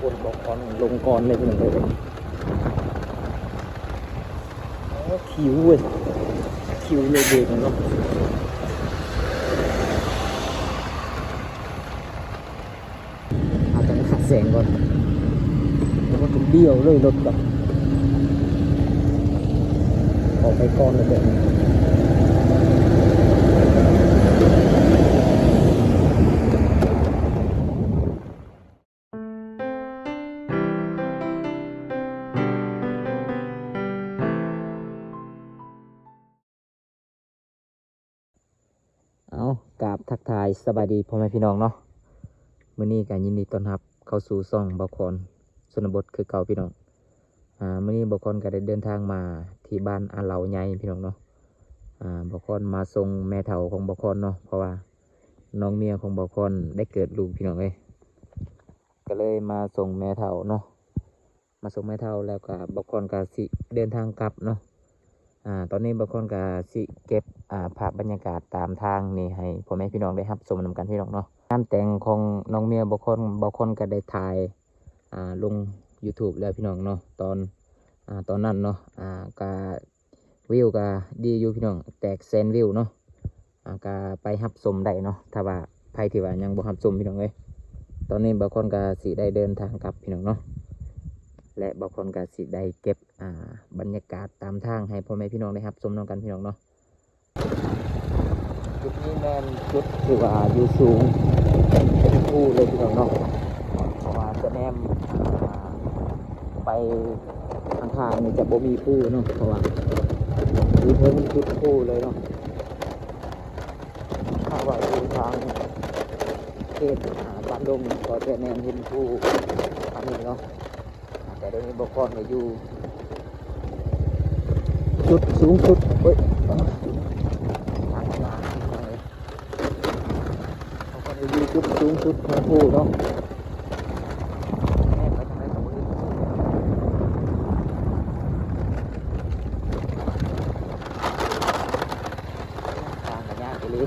ຄົນບໍ່ຄອນລົງກ່ອນເລີຍພີ່ນ້ອງເອີຍ. ໂອ້ ຄິວເວີຍ ຄິວເລີຍເບຣກເນາະ. ອາດຈະຫາແສງກ່ອນ ແລ້ວກໍເປັນດ່ຽວເລີຍລົດກໍອອກໄປກ່ອນເລີຍແບບນີ້. ເອົາ ກາບທັກທາຍສະບາຍດີພໍ່ແມ່ພີ່ນ້ອງເນາະ. ມື້ນີ້ກໍຍິນດີຕ້ອນຮັບເຂົ້າສູ່ຊ່ອງບ່າວຄອນຊົນນະບົດຄືເກົ່າພີ່ນ້ອງ. ອາ ມື້ນີ້ບ່າວຄອນກໍໄດ້ເດີນທາງມາທີ່ບ້ານອາເລົາໃຫຍ່ພີ່ນ້ອງເນາະ. ອາ ບ່າວຄອນມາສົ່ງແມ່ເຖົ້າຂອງບ່າວຄອນເນາະ ເພາະວ່ານ້ອງເມຍຂອງບ່າວຄອນໄດ້ເກີດລູກພີ່ນ້ອງເອີຍ. ກໍເລີຍມາສົ່ງແມ່ເຖົ້າເນາະ ມາສົ່ງແມ່ເຖົ້າແລ້ວກໍບ່າວຄອນກໍຊິເດີນທາງກັບເນາະ. ອາ ຕອນນີ້ບ່າວຄອນກໍຊິເກັບ ອາ ພາບບັນຍາກາດຕາມທາງນີ້ໃຫ້ພໍ່ແມ່ພີ່ນ້ອງໄດ້ຮັບຊົມນຳກັນພີ່ນ້ອງເນາະ. ງານແຕ່ງຂອງນ້ອງເມຍບ່າວຄອນ ບ່າວຄອນກໍໄດ້ຖ່າຍ ອາ ລົງ YouTube ແລ້ວພີ່ນ້ອງເນາະ ຕອນ ອາ ຕອນນັ້ນເນາະ. ອາ ກໍວິວກໍດີຢູ່ພີ່ນ້ອງ ແຕກແສນວິວເນາະ. ອາ ກໍໄປຮັບຊົມໄດ້ເນາະ ຖ້າວ່າໃຜທີ່ວ່າຍັງບໍ່ຮັບຊົມພີ່ນ້ອງເອີຍ. ຕອນນີ້ບ່າວຄອນກໍຊິໄດ້ເດີນທາງກັບພີ່ນ້ອງເນາະ ແລະ ບ່າວຄອນກໍຊິໄດ້ເກັບ ອາ ບັນຍາກາດຕາມທາງໃຫ້ພໍ່ແມ່ພີ່ນ້ອງໄດ້ຮັບຊົມນຳກັນພີ່ນ້ອງເນາະ. ຈຸດນີ້ແມ່ນຈຸດທີ່ວ່າຢູ່ສູງເປັນພູເລີຍພີ່ນ້ອງເນາະ ເພາະວ່າຈະແນມ ອາ ໄປທາງຂ້າງນີ້ຈະບໍ່ມີພູເນາະ ເພາະວ່າຢູ່ເທິງສຸດພູເລີຍເນາະ. ຖ້າວ່າຢູ່ທາງເຂດ ອາ ບ້ານດົງກໍຈະແນມເຫັນພູອັນນີ້ເນາະ. ອາ ແຕ່ດຽວນີ້ບ່າວຄອນກໍຢູ່ຈຸດສູງສຸດ ເອີຍ ທາງມາ ເຮົາກໍໄດ້ຢູ່ຈຸດສູງສຸດຂອງພູເນາະ. ແມ່ນໄປທາງໃດກໍບໍ່ເຫັນພູ ທາງກໍຍາກອີ່ຫຼີ.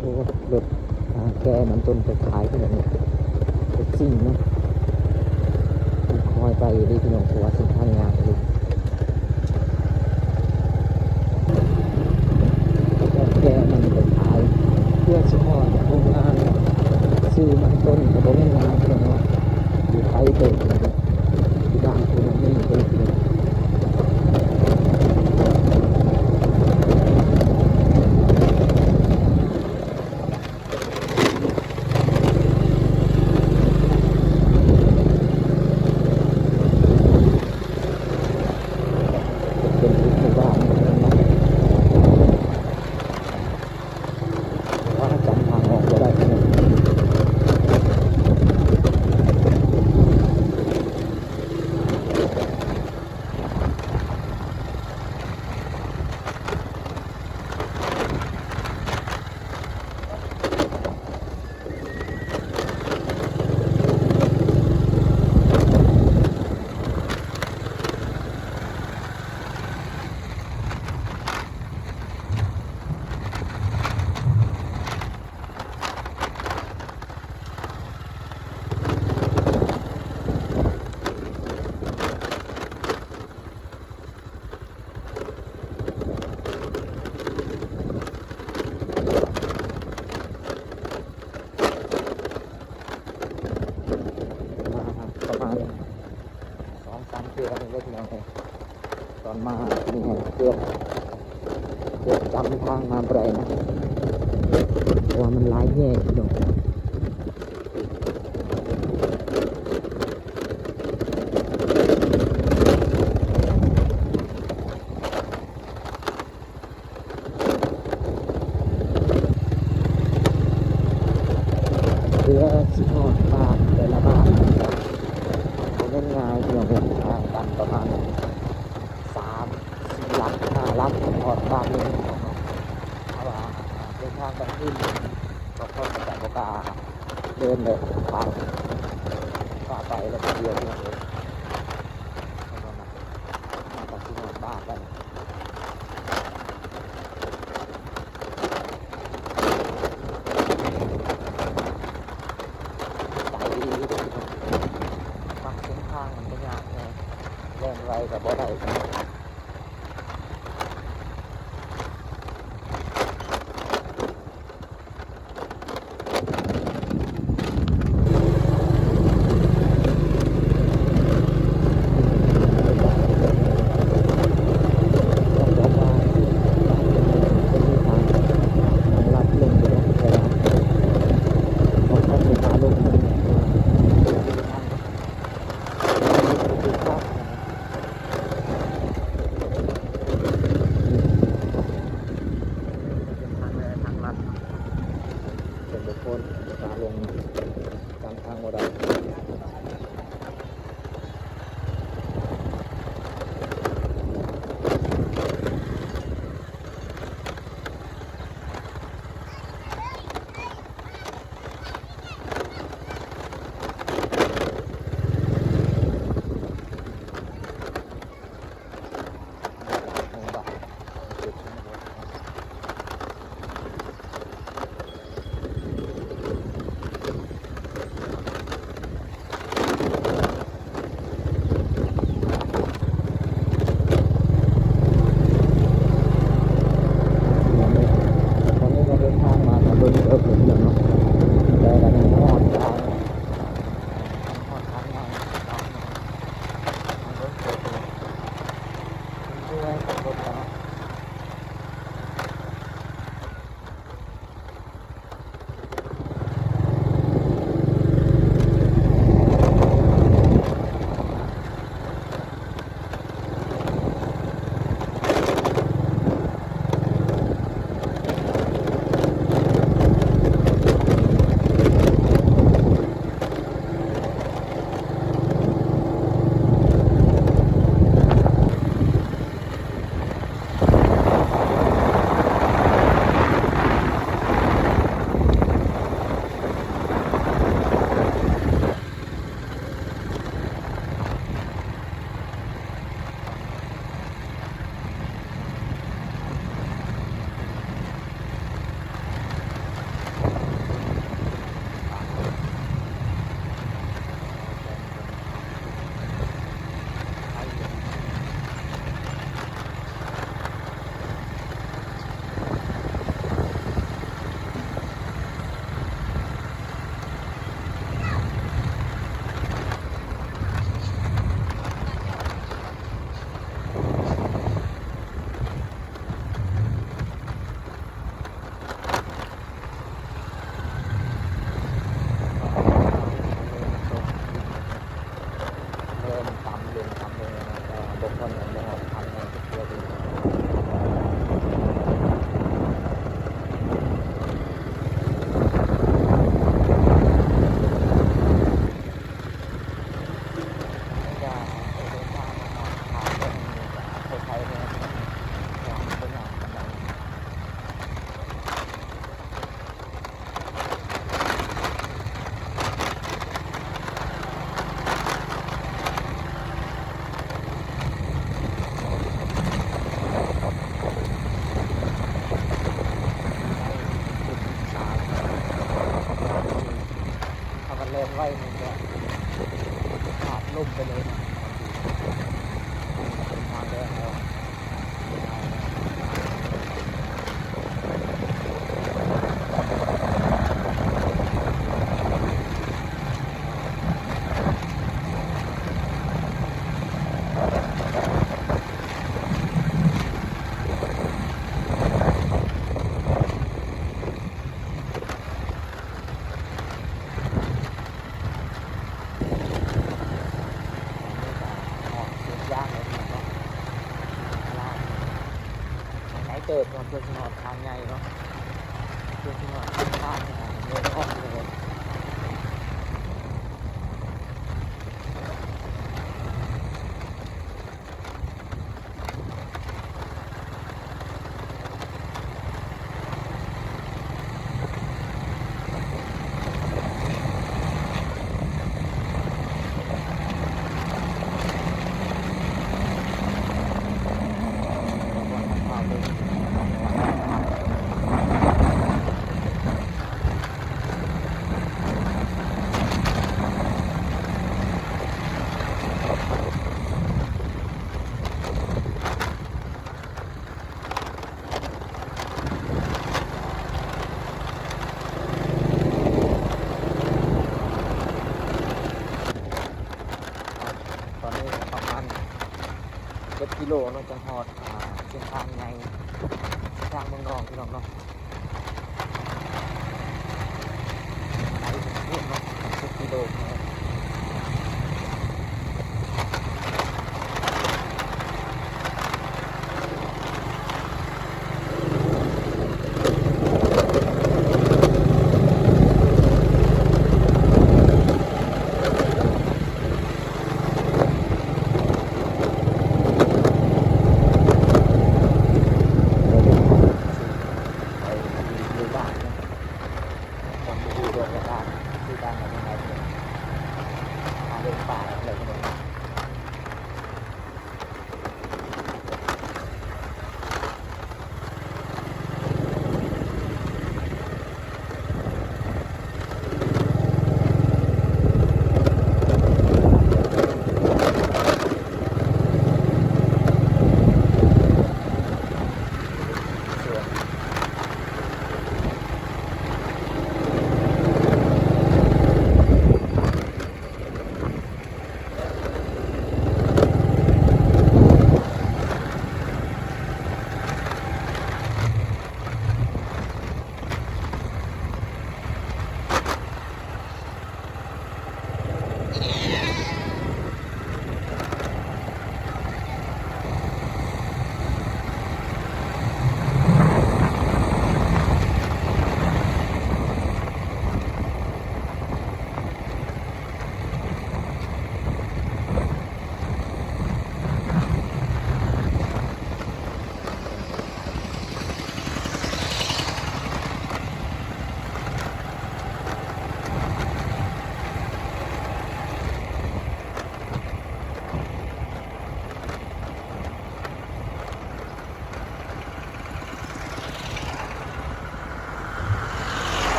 ໂອ້ ລົດ ອາ ແກ່ມັນຕົ້ນໄປຂາຍຂະໜາດນີ້ ເປັນສິ່ງເນາະ. ຄ່ອຍໄປເລີຍພີ່ນ້ອງ ເພາະວ່າເສັ້ນທາງຍາກເລີຍ. ແກ່ມັນໄປຂາຍ ເພື່ອຊິຮອດໂຮງງານຊື້ມັນຕົ້ນກໍບໍ່ແມ່ນງ່າຍພີ່ນ້ອງເນາະ ຢູ່ໄກເຕີບ ຢູ່ບ້ານຜູ້ນັ້ນນີ້ເຕີບ. ເປັນອີກໝູ່ບ້ານໜຶ່ງເນາະ ແຕ່ວ່າຈຳທາງອອກບໍ່ໄດ້ເນາະ. ມາປະມານສອງສາມເທື່ອນີ້ເລີຍພີ່ນ້ອງເອີຍ. ຕອນມານີ້ເກືອບ ເກືອບຈຳທາງມາບໍ່ໄດ້ນະ ເພາະວ່າມັນຫຼາຍແຍກພີ່ນ້ອງ. ເພື່ອຊິຮອດບ້ານແຕ່ລະບ້ານ ບໍ່ແມ່ນງ່າຍພີ່ນ້ອງເອີຍ. ທາງກັນປະມານສາມສີ່ຫຼັກ ຫ້າຫຼັກ ຮອດບ້ານເລີຍ. ຖ້າວ່າເດີນທາງກາງຄືນ ບາງຄົນກໍຈະບໍ່ກ້າເດີນເລີຍ ທາງ ໄປແລ້ວຄົນດຽວ ພີ່ນ້ອງເອີຍ. ມາ ມາຕັດຊິຮອດບ້ານແລ້ວ ໄກອີ່ຫຼີເດີພີ່ນ້ອງ. ມັກເສັ້ນທາງມັນກໍຍາກແດ່ ແລ່ນໄວກໍບໍ່ໄດ້. ເປັນທາງແລ່ນທາງລັດ ເປັນບຸກຄົນ ບໍ່ກ້າລົງ ຈຳທາງບໍ່ໄດ້. ຕອນນີ້ກໍເດີນທາງມາກໍດົນເຕີບແລ້ວເນາະ ແຕ່ກໍຍັງຮອດທາງ ຮອດທາງໃໝ່ເນາະ ທາງເດີນເຕີບ ເມື່ອຍກັບລົດເນາະ. ເລີ່ມຕ່ຳລົງ ຕ່ຳລົງແລ້ວເນາະ ແຕ່ວ່າບໍ່ຄວນ ບໍ່ຮອດຂັ້ນນັ້ນຈັກເທື່ອ. ຖ້າມັນແລ່ນໄວນີ້ກະຂາດລົມໄປເລີຍເນາະ. ເປັນທາງແລ່ນແລ້ວ. ໄກເຕີບເນາະ ເພື່ອຊິຮອດທາງໃຫຍ່ເນາະ ເພື່ອຊິຮອດທາງເມືອງທອງເລີຍ. ເ ກິໂລເນາະ ຈັ່ງຮອດ ອ່າ ເສັ້ນທາງໃຫຍ່ ເສັ້ນທາງເມືອງນອງ ພີ່ນ້ອງເນາະ. ໄກພໍສົມຄວນເນາະ ສິບກິໂລເນາະ.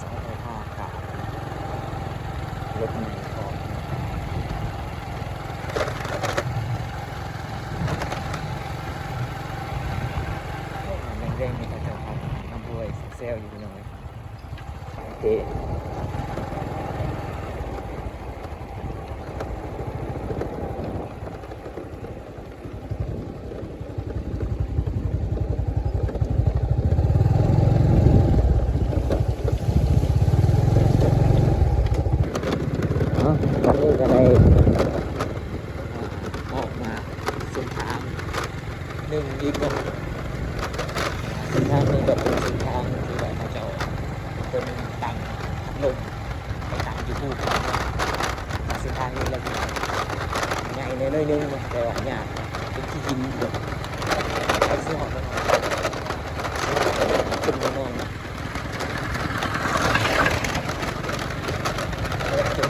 ສາຍໄຟຟ້າຂາດ ລົດໃຫຍ່ອອກ ໂອ້ ແດງໆ ນີ້ເຂົາເຈົ້າເອົານ້ຳຫ້ວຍແຊວຢູ່ ພີ່ນ້ອງເອີຍ. ໂອເຄ ເນາະ ຕອນນີ້ກະໄດ້ ອອກມາເສັ້ນທາງໜຶ່ງອີກເນາະ. ເສັ້ນທາງນີ້ກະເປັນເສັ້ນທາງທີ່ວ່າເຂົາເຈົ້າເປັນຕັ້ງພັດລົມ ໄປຕັ້ງຢູ່ພູເນາະ. ເສັ້ນທາງນີ້ລະໃຫຍ່ແດ່ໜ້ອຍໜຶ່ງເນາະ ແຕ່ວ່າຍາກ ເປັນຂີ້ຫີນເບິດ. ໄປຊິຮອດແລ້ວ ຂຶ້ນມານອນ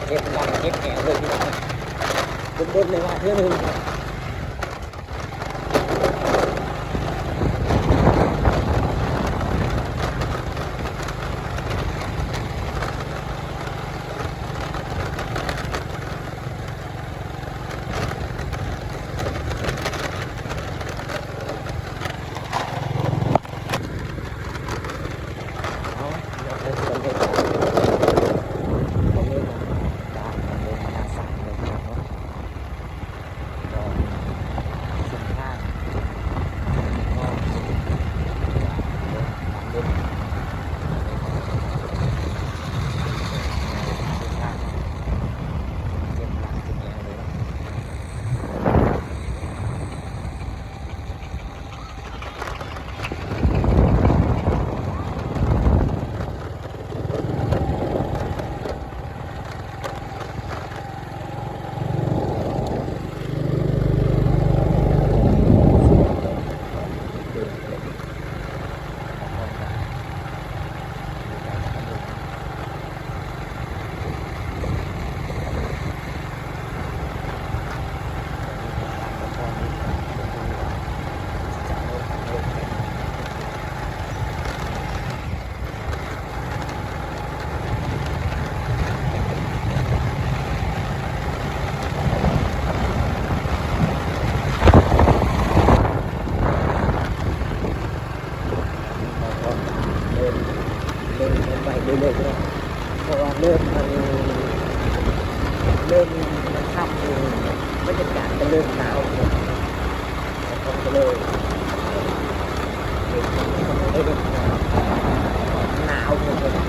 ເຈັບຫຼັງເຈັບແອວເລີຍພີ່ນ້ອງ ດົນໆ ໄດ້ມາເທື່ອໜຶ່ງ. ເນາະ ເນາະ ເປັນສ່ວນເຮັດ ເປັນສ່ວນເຮັດ ການເດີນທາງສາຍເນາະ ກໍ ເລີ່ມຄ່ຳລົງ ບັນຍາກາດກໍເລີ່ມໜາວລົງ ກໍເລີຍ ເລີ່ມໜາວ ໜາວລົງ.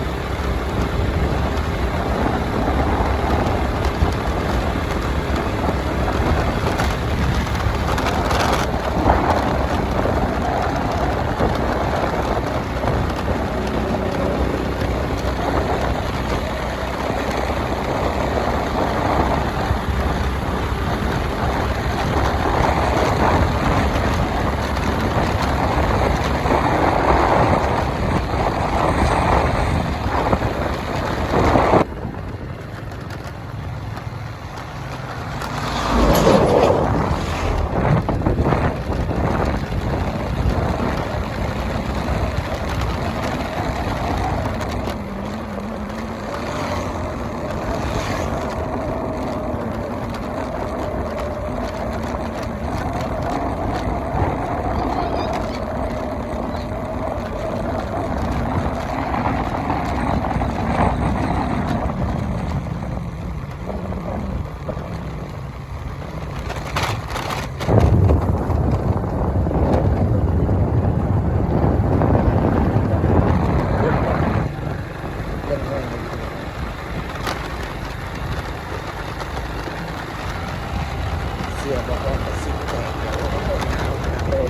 ເສື້ອບໍ່ພໍກໍຊິແຕກແລ້ວ ໂອ້ຍ ໜາວຂະໜາດເລີຍ.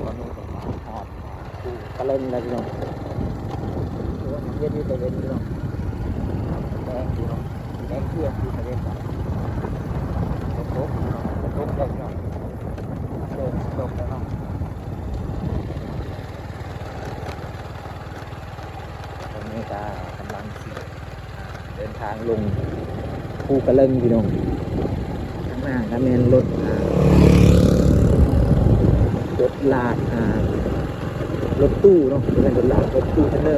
ຕອນນີ້ກໍມາຮອດພູກະເລິງແລ້ວພີ່ນ້ອງ ໂອ້ ເຮັດຢູ່ຕາເວັນພີ່ນ້ອງ ແດງຢູ່ເນາະ ແດງເກືອກຢູ່ຕາເວັນ ຝົນຕົກພີ່ນ້ອງ ຝົນຕົກແລ້ວພີ່ນ້ອງ ເລີ່ມຕົກແລ້ວເນາະ. ຕອນນີ້ກໍກຳລັງຊິ ອ່າ ເດີນທາງລົງພູກະເລິງພີ່ນ້ອງ ຂ້າງໜ້າກໍແມ່ນລົດ ອ່າ ລົດລາກ ອ່າ ລົດຕູ້ເນາະ ບໍ່ແມ່ນລົດລາກ ລົດຕູ້ເທຣນເນີ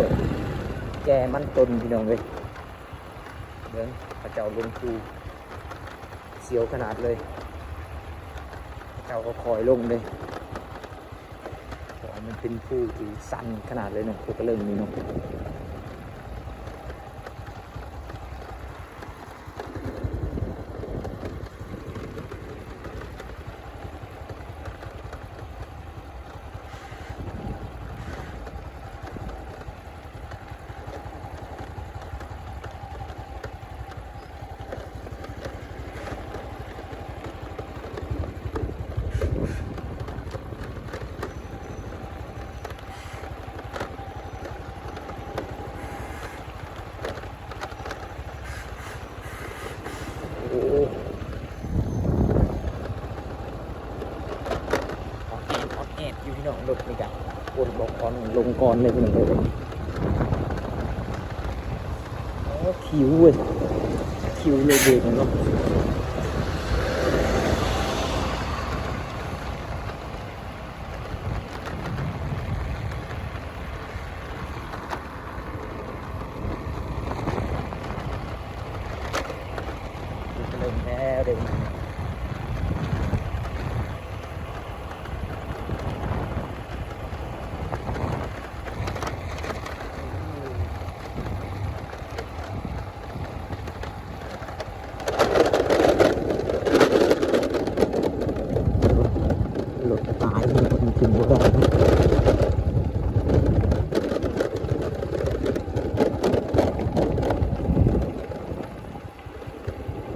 ແກ່ມັນຕົ້ນພີ່ນ້ອງເອີຍ ເບິ່ງເຂົາເຈົ້າລົງພູ ສຽວຂະໜາດເລີຍ ເຂົາເຈົ້າກໍຄ່ອຍລົງເດ້. ເພາະວ່າມັນເປັນພູທີ່ຊັນຂະໜາດເລີຍເນາະ ພູກະເລິງນີ້ເນາະ. ໂອ້ ອອດແອດ ອອດແອດຢູ່ພີ່ນ້ອງ ລົດນີ້ກະ ໂອ້ຍ ບໍ່ຄອນລົງກ່ອນເລີຍພີ່ນ້ອງເອີຍ. ໂອ້ ຄິວເວີຍ ຄິວເລີຍເບຣກເນາະ. ເລີ່ມແລ້ວເດ້. ລົດຕາຍ ມັນຂຶ້ນບໍ່ໄດ້.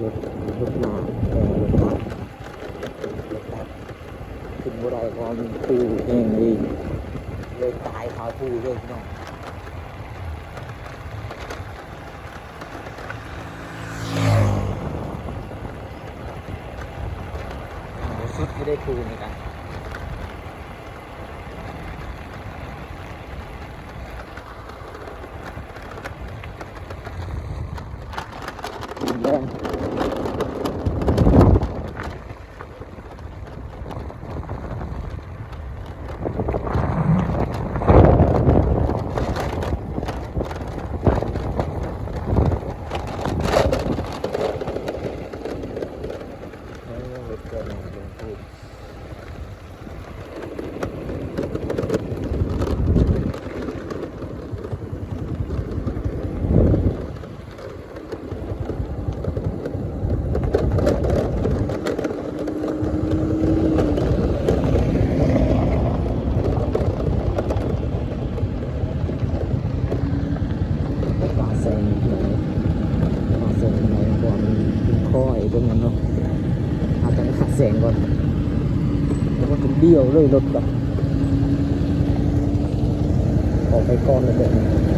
ລົດ ລົດໜ້າ ແຕ່ລົດຕັດ ລົດຕັດ ຂຶ້ນບໍ່ໄດ້ ເພາະວ່າມັນພູແຮງເລີຍ ເລີຍຕາຍຄາພູເລີຍພີ່ນ້ອງ. ຍັງບໍ່ສຸດຢູ່ເດ້ພູນີ້ກະ. ລ້ຽວເລີຍລົດກໍອອກໄປກ່ອນແລ້ວເດ້.